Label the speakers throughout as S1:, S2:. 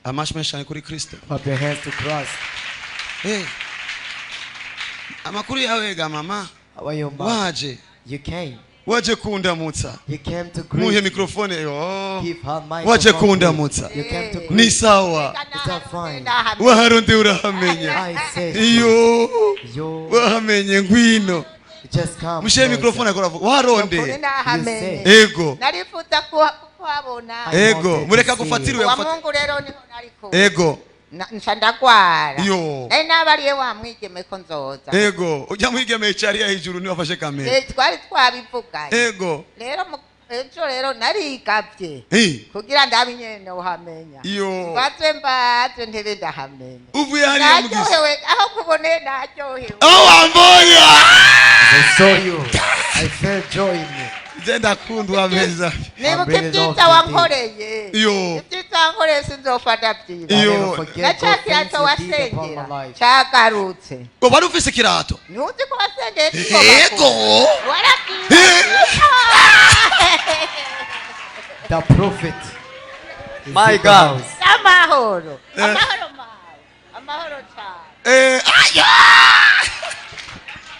S1: Amashi menshi cyane kuri Kristo.
S2: Clap your hands to Christ.
S1: Eh. Amakuru yawe ga mama?
S2: How are you, mom?
S1: Waje.
S2: You came.
S1: Waje kundamutsa.
S2: You came to
S1: Muhe
S2: greet.
S1: mikrofone yo.
S2: Give her microphone.
S1: Waje kundamutsa.
S2: You came to
S1: Ni
S2: greet.
S1: sawa.
S2: It's all fine.
S1: Waharundi urahamenya.
S2: I said,
S1: Iyo.
S2: yo,
S1: Wahamenye ngwino.
S2: just come.
S1: Mushiye
S2: closer.
S1: mikrofone akora vuga. Waronde.
S2: You
S3: nahamenye
S2: say.
S1: Ego.
S3: narifuza kuhabona.
S1: Ego.
S2: wanted to
S1: Mureka
S2: see
S1: gufatira
S2: you.
S3: Wa
S1: uyo.
S3: Mungu rero niho nariko.
S1: Ego.
S3: Nca ndagwara.
S1: Yo.
S3: Nari nabariye wa mwigeme ko nzoza.
S1: Ego. Ujya mwigeme yicariye hejuru niwe afashe kamera.
S3: Eh, twari twabivuganye.
S1: Ego.
S3: Rero ejo rero narigavye
S1: Eh.
S3: kugira ndabe nyene uhamenya.
S1: Iyo.
S3: Mbatwe mbatwe ntebe ndahamenya.
S1: Uvuye hariya mu gisa.
S3: Naryohewe aho kuboneye naryohewe.
S1: Oh wambonye.
S2: I saw you. I felt joy in you.
S1: Je ndakundwa meza.
S3: Nibuka
S2: I'm really
S3: ibyiza
S2: loved indeed.
S3: wankoreye.
S1: Iyo.
S3: Ibyiza wankoreye sinzopfa ndavyiba.
S2: I
S1: Iyo.
S2: never forget
S3: Na
S2: good
S3: ca
S2: things
S3: kirato
S2: you did upon
S3: wasengera
S2: my life.
S3: cagarutse.
S1: Ngo wari ufise ikirato.
S3: Ntuzi ko wasengeye
S1: Ego.
S3: Warabyiba.
S2: The prophet. Is
S4: My
S2: in the
S4: God.
S2: house.
S3: Amahoro.
S1: Eh.
S3: Amahoro mawe. Amahoro cyane.
S1: Eh, aya!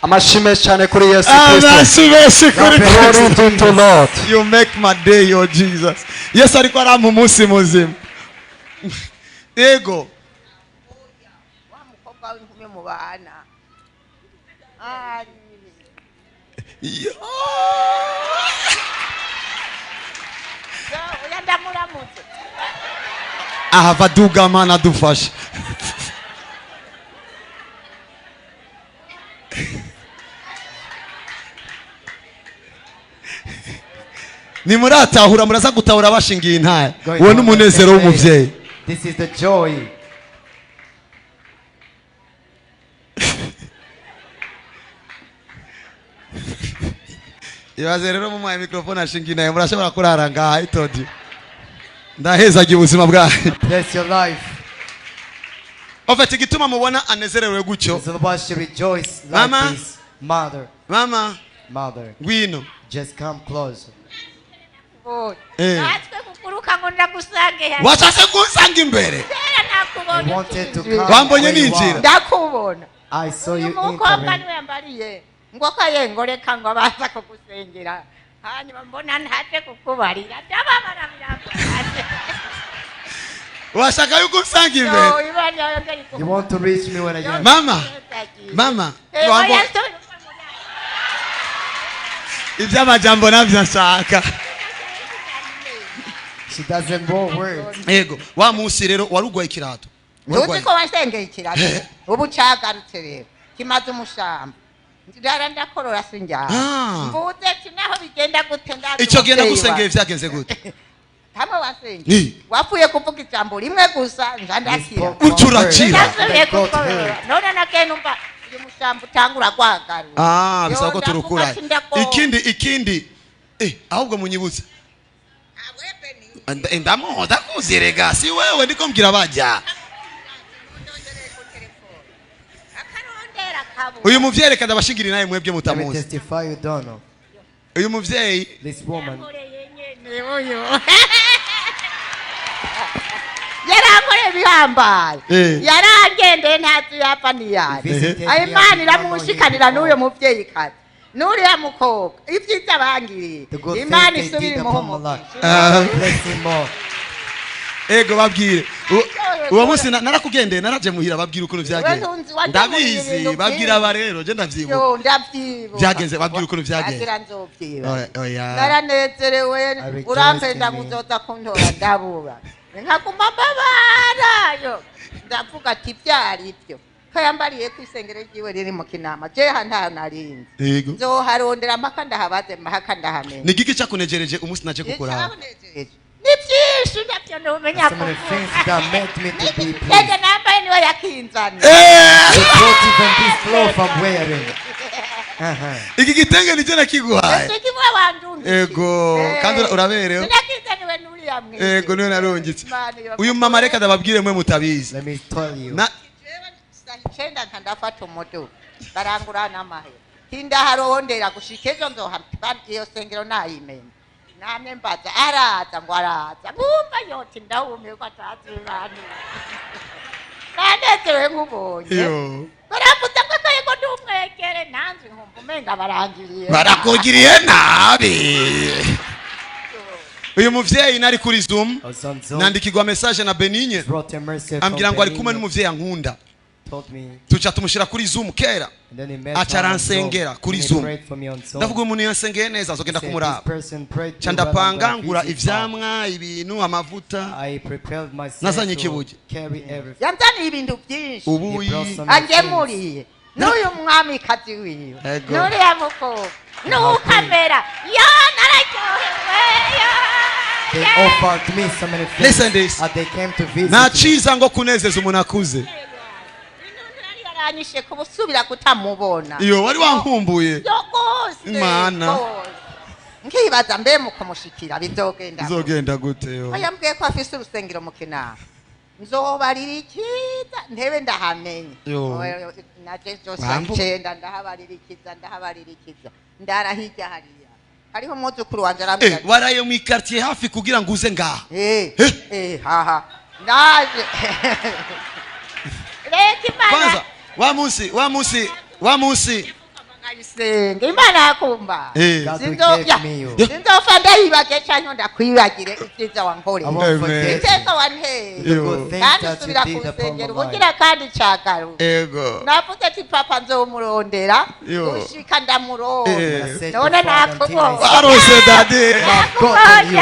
S4: Amashyi menshi cyane kuri Yesu Kristo.
S1: Amashyi menshi kuri
S4: Glory
S1: Kristo.
S4: to the Lord.
S1: You make my day, oh Jesus. Yesu ariko arampa umunsi muzima. Ego.
S3: Wa mukobwa w'inkumi mubana. Ari.
S1: Yo.
S3: Yo, oya ndamuramutse.
S1: Ahava duga Mana adufashe. Nimuratahura muraza gutahura bashingiye intare.
S2: Going
S1: Uwo
S2: on
S1: ni umunezero
S2: the same
S1: w'umuvyeyi.
S2: day. This is the joy.
S1: Ibaze rero mumuhaye mikrofone ashinga intare murashobora kurara ngaha itodi. Ndahezagiye ubuzima bwanyu.
S2: Bless your life.
S1: En fait igituma mubona anezerewe gutyo.
S2: This is why she rejoice like
S1: Mama.
S2: this. Mother,
S1: Mama
S2: mother,
S1: ngwino.
S2: just come closer.
S3: Boy.
S1: Eh.
S3: Natwe kuguruka ngo ndagusange hano.
S1: Washatse kunsanga imbere.
S3: Kera nakubonye
S2: I wanted to
S3: ukinjira.
S2: come
S1: Wambonye
S2: where you
S1: ninjira.
S2: are.
S3: Ndakubona.
S2: I saw
S3: Uyu
S2: you
S3: mukobwa
S2: entering.
S3: niwe yambariye ngo kaye ngo reka ngo baza kugusengera hanyuma mbona ntaje kukubarira ndababara birambabaje.
S1: Washaka yuko unsanga imbere.
S3: Yo, Imana yongeye
S2: You want to reach me when I am.
S1: Mama. Mama.
S3: Eh,
S1: Wambo-
S3: oya, sorry.
S1: Iby'amajambo navyo nshaka.
S2: She doesn't want words.
S1: Yego, wa munsi rero warugwaye ikirato.
S3: Ntuzi ko wasengeye ikirato
S1: Eh.
S3: ubu cagarutse rero kimaze umushamba ndara ndakorora sinjyana
S1: Ah.
S3: mvuze ati naho bigenda gute ndazi
S1: Icyo gihe
S3: umuvyeyi
S1: nagusengeye
S3: wawe.
S1: vyagenze gute?
S3: Hamwe wasengeye
S1: Ni.
S3: wapfuye kuvuga ijambo rimwe gusa nja
S2: You
S3: ndakira
S2: spoke one
S1: Ucurakira.
S2: word and
S3: ndasubiye
S2: I got
S3: gukorora
S2: healed.
S3: none nagenda umva uyu mushamba utangura kwagarura.
S1: Ah, bisaba ko
S3: Yo, ndavuga
S1: turukura.
S3: ati ndagowe.
S1: Ikindi ikindi eh ahubwo munyibutse. Ndamuhoza kuzirega si wewe ndiko mbwira bajya.
S3: Akarondera kabura.
S1: Uyu muvyeyi reka ndabashingirira naye mwebwe
S2: Let me
S1: mutamuzi.
S2: testify you don't know.
S1: Uyu muvyeyi
S2: This woman,
S3: Yankoreye nyene uyu. Yarankoreye ibihambaye.
S1: Eh.
S3: Yarangendeye ntazi yapfa niyari.
S2: visited
S3: Ayo
S2: me.
S3: Imana
S2: I did not know him
S3: iramushikanira n'uyo
S2: before.
S3: muvyeyi kazi n'uriya mukobwa ibyiza bangiriye.
S2: The good
S3: Imana
S2: things they
S3: isubire
S2: did
S3: imuhe
S2: upon my life.
S3: umugisha.
S1: Ah.
S2: Bless him more.
S1: ego babwire. Uwo munsi narakugendeye naraje muhira babwira ukuntu vyagenze.
S3: Wewe nzi waje muhira
S1: Ndabizi
S3: ibintu
S1: babwira
S3: byinshi.
S1: aba rero je ndavyibuka.
S3: Yo, ndavyibuka.
S1: Vyagenze, babwira ukuntu vyagenze.
S3: Agira nzovyiba.
S1: Oya, oya.
S3: Naranezerewe
S2: I rejoiced
S3: urampenda
S2: in
S3: ngo
S2: me.
S3: uzoza kuntora ndabura nkaguma mbabarayo ndavuga ati byari ibyo ko yambariye ko isengero ryiwe riri mu Kinama jeha nta narinzi
S1: Yego.
S3: nzoharondera mpaka ndahabaze mpaka ndahamenya.
S1: Ni giki cyakunejereje umunsi naje kukuraba?
S3: Icyanejeje ni byinshi nabyo ntumenya
S2: So many things that made me to be
S3: igitenge
S2: pleased.
S3: nambaye niwe yakinzaniye.
S1: Eh!
S2: You brought even this cloth I'm wearing. Uh-huh.
S1: Iki gitenge nije nakiguhaye.
S3: Ese kimwe wandungitse.
S1: Ego, kandi uraberewe.
S3: Sinakizaniwe n'uriya mwese.
S1: Ego niwe narungitse.
S3: Imana iba-
S1: Uyu mama reka ndababwire mwe mutabizi.
S2: Let me tell you.
S1: Na
S3: Jewe saa icenda nka ndafata umuduga barangura n'amahera tindaharondera gushika ejo nzoha iyo sengero nayimenya. Namwe mbaza araza ngo araza, nkumva yoti ndawumirwa atazi ibintu. Nanezerewe nkubonye.
S1: Yo.
S3: Baravuze ngo ko ndi umwegere, nanjye nkumva umenga barangiriye.
S1: Barakugiriye nabi. Uyu muvyeyi nari kuri Zoom,
S2: I was on Zoom.
S1: nandikirwa message na Benigne,
S2: Brought a mercy from
S1: ambwira ngo ari kumwe
S2: Benigno.
S1: n'umuvyeyi ankunda.
S2: Told me.
S1: Tuca tumushyira kuri Zoom kera.
S2: And then he met
S1: Aca
S2: her on Zoom.
S1: aransengera kuri
S2: And he
S1: Zoom.
S2: prayed for me on Zoom.
S1: Ndavuga umuntu yansengeye neza, azogenda
S2: He said,
S1: kumuraba.
S2: "This person prayed
S1: Ca
S2: too well, I'm
S1: ndapanga,
S2: gonna
S1: ngura
S2: visit her."
S1: ivyamwa, ibintu, amavuta.
S2: I prepared myself
S1: Nazanye
S2: to
S1: ikibuye.
S2: carry everything.
S3: Yanzaniye ibintu byinshi.
S1: Ubuyi.
S2: He brought so many things.
S3: Angemuriye n'uyu mwamikazi wiwe
S1: Ego.
S3: n'uriya mukobwa n'ukamera yo nararyohewe yo.
S2: They
S3: yeah.
S2: offered me so many things
S1: Listen this.
S2: as they came to visit
S1: Nta
S2: me.
S1: ciza ngo kunezeza umuntu akuze.
S3: Intuntu yari yaranyishe kubusubira kutamubona.
S1: Iyo wari wankumbuye.
S3: Yo rwose.
S1: Imana.
S3: Rwose. Nkibaza mbe mukumushikira bizogenda gute?
S1: Bizogenda gute yo?
S3: Ko yambwiye ko afise urusengero mu Kinama, nzobarira ikiza ntebe ndahamenye.
S1: Yo.
S3: Naje zose
S1: Wambu-
S3: icenda ndahabarira ikiza, ndahabarira ikiza, ndara hirya hariya hariho umwuzukuru wanje arambwira.
S1: Eh, waraye mu quartier hafi kugira ngo uze ngaha?
S3: Eh,
S1: Eh.
S3: eh, haha naje reka Imana.
S1: Kwanza wa munsi wa munsi wa munsi
S3: Nkayisenge Imana yakumva.
S1: Eh.
S2: God will
S3: Sinzo-
S2: give
S3: ya.
S2: me you.
S3: Sinzopfa ndayibage canke ndakwibagire ibyiza
S2: I
S3: wankoreye,
S2: won't
S1: Amen.
S2: forget
S3: iteka wanteye.
S2: the good things
S3: Kandi
S2: that you
S3: usubira
S2: did
S3: ku
S2: upon my
S3: rusengero
S2: life.
S3: ubugira kandi cagaruka.
S1: Ego.
S3: Navuze ati papa nzomurondera
S1: Yo.
S3: gushika ndamuronda.
S1: Eh.
S2: I said
S3: None
S2: to Father until I
S3: nakubonye.
S2: see
S1: Warose daddy.
S2: gotten you.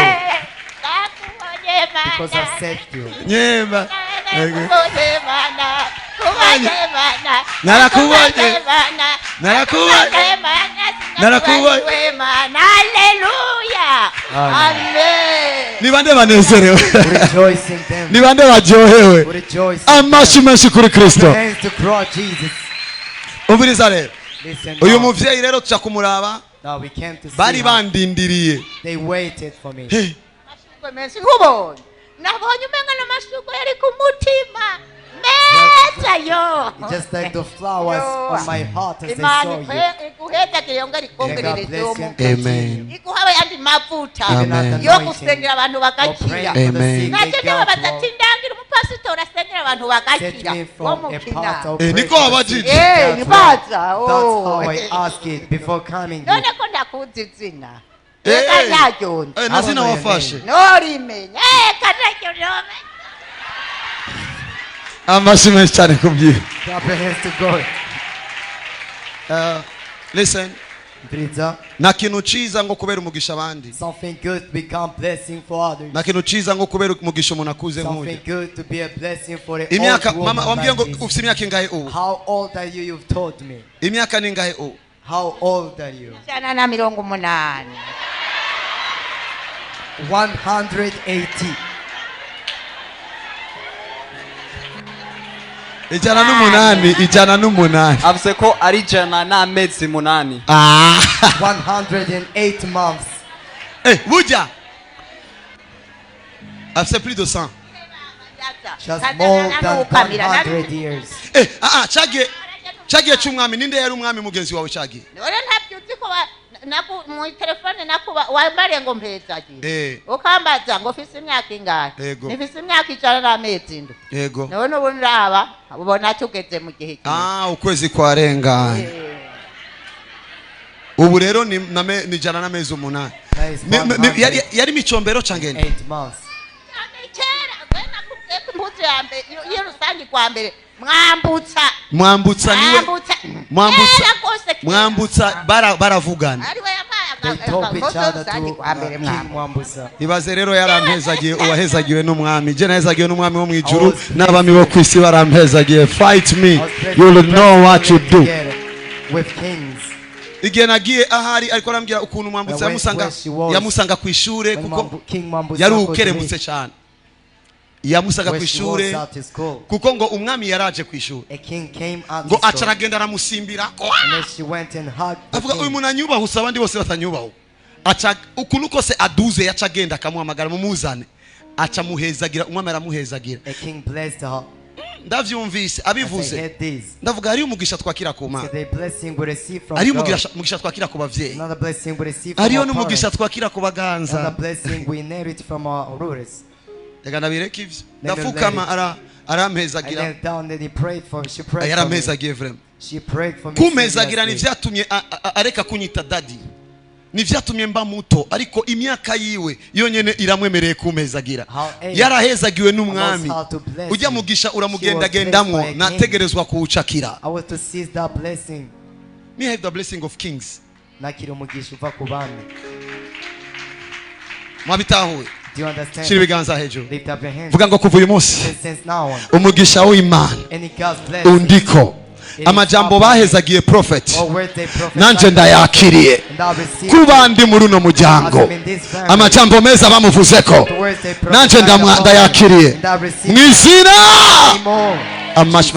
S3: Nakubonye
S2: Because
S3: Mana.
S2: I saved you.
S1: Nyemba. Ego.
S3: Nakubonye Mana. Kubonye Mana.
S1: Narakubonye.
S3: Mana.
S1: Narakubonye.
S3: Mana.
S1: Narakubonye.
S3: Mana. Haleluya.
S2: Amen.
S3: Amen.
S1: Ni bande banezerewe?
S2: Rejoice in them.
S1: Ni bande baryohewe?
S2: Rejoice in
S1: Amashi
S2: them.
S1: menshi kuri Kristo.
S2: Thanks to Christ Jesus.
S1: Umviriza rero.
S2: Listen
S1: Uyu
S2: now.
S1: muvyeyi rero tuca kumuraba.
S2: Now we came to see
S1: Bari
S2: her.
S1: bandindiriye.
S2: They waited for me.
S1: Hey,
S3: Amashurwe menshi nkubonye, nabonye umenga n'amashurwe yari ku mutima meza yo.
S2: It's just like the flowers on my heart as they
S3: Imana
S2: saw you.
S3: iguhezagire yongere
S2: May God
S3: ikongerereze
S2: bless you and
S3: umugisha.
S2: continue.
S1: Amen.
S3: Iguha ayandi mavuta
S1: Amen.
S2: Even at
S3: yo
S2: anointing
S3: gusengera abantu
S2: or
S3: bagakira.
S2: praying for the
S1: Amen.
S2: sick,
S3: Nacyo
S2: they got
S3: ndababaza
S2: well.
S3: ati ndangira umupasitori asengera abantu
S2: Set
S3: bagakira
S2: me
S3: wo
S2: from
S3: mu
S2: a
S3: Kinama.
S2: pastor who
S1: Eh,
S2: prayed
S1: niko
S2: for the
S1: wabajije.
S2: sick,
S3: Eh,
S2: they got
S3: nibaza,
S2: well. That's
S3: oh.
S2: how I ask it before coming
S3: None
S2: here.
S3: ko ndakuzi izina.
S1: Eh.
S3: Reka ntaryonze.
S1: Eh, nazina wafashe.
S3: Norimenya eka ntaryo nomenya.
S1: Amashi menshi cyane kubwira.
S2: Clap your hands to God.
S1: Listen.
S2: Bridza,
S1: Nta kintu ciza ngo kubera umugisha abandi.
S2: something good to become blessing for others.
S1: Nta kintu ciza ngo kubera umugisha umuntu akuze
S2: Something
S1: nk'uyu.
S2: good to be a blessing for the
S1: Imyaka
S2: old woman
S1: mama wambwiye ngo
S2: like this.
S1: ufite imyaka ingahe ubu?
S2: How old are you? You've told me.
S1: Imyaka ni ingahe ubu?
S2: How old are you?
S3: 180.
S2: 180.
S1: 108, 108.
S4: Avuze ko ari 108.
S1: Ah.
S2: 108 months.
S1: Eh, burya afite plus de 100.
S2: Just more than 100 years.
S1: Eh, ah ah, cagiye cagiye cy'umwami, ninde yari umwami mugenzi wawe cagiye?
S3: None ntabyo uzi ko mu telefone nakuba wambariye ngo mpezagiye?
S1: Eh.
S3: Ukambaza ngo ufise imyaka ingahe?
S1: Yego.
S3: Nifise imyaka 107.
S1: Yego.
S3: None ubu ndaba ubona tugeze mu gihe kimwe.
S1: Ah, ukwezi kwarenganye.
S3: Eh.
S1: Ubu rero ni ni 108.
S2: That is
S1: Yari micombero cangende?
S2: 8 months.
S3: Cyane kera we nakubwiye ko impuzu ya mbere iyo rusange kwa mbere Mwambutsa.
S1: Mwambutsa niwe.
S3: Mwambutsa.
S1: Mwambutsa.
S3: Kera rwose kera.
S1: Mwambutsa baravugana.
S3: Ariwe yampaye
S2: They told each
S3: impuzu
S2: other to
S3: rusange kwa mbere
S2: King
S3: Mwambutsa.
S2: Mwambusa.
S1: Ibaze rero yarampezagiye, uwahezagiwe n'umwami. Je nahezagiwe n'umwami wo mu ijuru, n'abami bo ku isi barampezagiye. Fight me,
S2: I was blessed
S1: you will
S2: to
S1: know what to do.
S2: together with kings.
S1: Igihe nagiye ahari ariko arambwira ukuntu Mwambutsa
S2: I went
S1: yamusanga
S2: where she was.
S1: yamusanga ku ishure,
S2: When
S1: kuko
S2: King Mwambusa
S1: yari
S2: could
S1: ukeremutse
S2: reach
S1: cyane, yamusaga ku
S2: where she was
S1: ishure,
S2: at his school.
S1: kuko ngo umwami yaraje ku ishuri,
S2: A king came at
S1: ngo
S2: his
S1: aca
S2: school.
S1: aragenda aramusimbira,
S2: And then she went and hugged the
S1: avuga uyu
S2: king.
S1: muntu anyubaha usa abandi bose batanyubaho. Aca ukuntu kose aduze yaca agenda akamuhamagara mumuzane, aca amuhezagira, umwami aramuhezagira.
S2: A king blessed her.
S1: Ndavyumvise
S2: As I
S1: abivuze,
S2: heard this,
S1: ndavuga hariyo umugisha twakira ku
S2: so
S1: Mana,
S2: the blessing we receive from
S1: hariyo
S2: God,
S1: umugisha twakira ku bavyeyi,
S2: another blessing we receive from
S1: hariyo
S2: our
S1: n'umugisha
S2: parents,
S1: twakira ku baganza.
S2: another blessing we inherit from our rulers.
S1: Reka ndabireke ivyo.
S2: Let me
S1: Ndafukama,
S2: let it. I
S1: arampezagira.
S2: knelt down and he prayed for she prayed for me.
S1: Yarampezagiye vraiment.
S2: She prayed for me
S1: Kumpezagira
S2: seriously.
S1: ntivyatumye areka kunyita daddy, ntivyatumye mba muto, ariko imyaka yiwe yonyene iramwemereye kumpezagira.
S2: How age
S1: Yarahezagiwe n'umwami.
S2: allows her to bless
S1: Ujya
S2: me.
S1: mugisha
S2: She was
S1: uramugendagendamwo,
S2: blessed by a king.
S1: nategerezwa kuwucakira.
S2: I was to seize that blessing.
S1: Me have the blessing of kings.
S2: Nakira umugisha uva ku bami.
S1: Mwabitahuye?
S2: Do you understand?
S1: Shira ibiganza hejuru.
S2: Lift up your hands.
S1: Vuga ngo kuva uyu munsi,
S2: Since now on,
S1: umugisha w'Imana
S2: any God's blessing
S1: undiko. Amajambo bahezagiye prophet,
S2: or words they prophesy,
S1: nanje ndayakiriye.
S2: and I receive
S1: Kuba ndi muri uno muryango, amajambo meza bamuvuzeko,
S2: the words they
S1: nanje
S2: prophesy
S1: ndayakiriye
S2: and I receive
S1: mu izina
S2: more.
S1: amashyi.